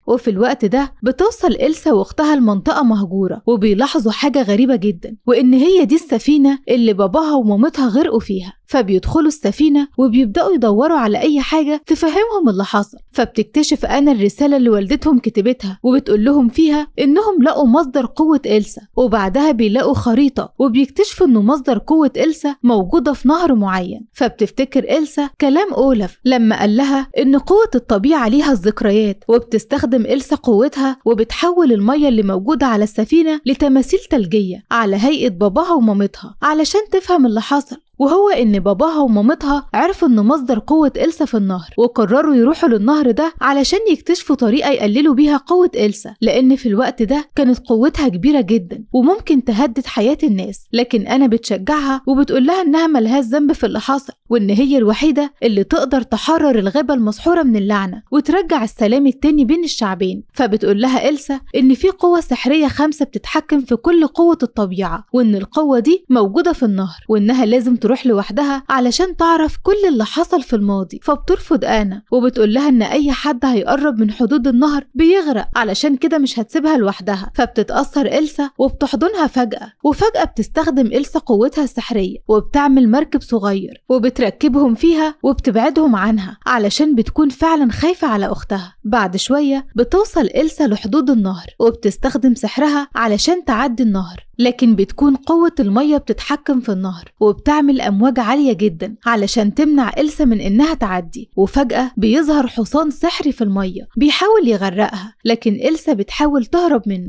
وفي الوقت ده بتوصل إلسا واختها لمنطقة مهجورة، وبيلاحظوا حاجة غريبة جدا، وإن هي دي السفينة اللي باباها ومامتها غرقوا فيها. فبيدخلوا السفينة وبيبدأوا يدوروا على أي حاجة تفهمهم اللي حصل. فبتكتشف أنا الرسالة اللي والدتهم كتبتها، وبتقول لهم فيها إنهم لقوا مصدر قوة إلسا. وبعدها بيلاقوا خريطة وبيكتشفوا إنه مصدر قوة إلسا موجودة في نهر معين. فبتفتكر إلسا كلام أولاف لما قال لها إن قوة الطبيعة ليها الذكريات، وبتستخدم إلسا قوتها وبتحول المية اللي موجودة على السفينة لتماثيل ثلجية على هيئة باباها ومامتها علشان تفهم اللي حصل، وهو إن باباها ومامتها عرفوا إن مصدر قوة إلسا في النهر، وقرروا يروحوا للنهر ده علشان يكتشفوا طريقة يقللوا بيها قوة إلسا، لأن في الوقت ده كانت قوتها كبيرة جدا وممكن تهدد حياة الناس. لكن أنا بتشجعها وبتقول لها إنها ملهاش ذنب في اللي حصل، وإن هي الوحيدة اللي تقدر تحرر الغابة المسحورة من اللعنة وترجع السلام التاني بين الشعبين. فبتقول لها إلسا إن في قوة سحرية 5 بتتحكم في كل قوة الطبيعة، وإن القوة دي موجودة في النهر، وإنها لازم تروح لوحدها علشان تعرف كل اللي حصل في الماضي. فبترفض آنا وبتقول لها إن أي حد هيقرب من حدود النهر بيغرق، علشان كده مش هتسيبها لوحدها. فبتتأثر إلسا وبتحضنها فجأة، وفجأة بتستخدم إلسا قوتها السحرية وبتعمل مركب صغير وبتركبهم فيها وبتبعدهم عنها علشان بتكون فعلا خايفة على أختها. بعد شوية بتوصل إلسا لحدود النهر وبتستخدم سحرها علشان تعدي النهر، لكن بتكون قوة المية بتتحكم في النهر وبتعمل أمواج عالية جدا علشان تمنع إلسا من إنها تعدي. وفجأة بيظهر حصان سحري في المية بيحاول يغرقها، لكن إلسا بتحاول تهرب منه.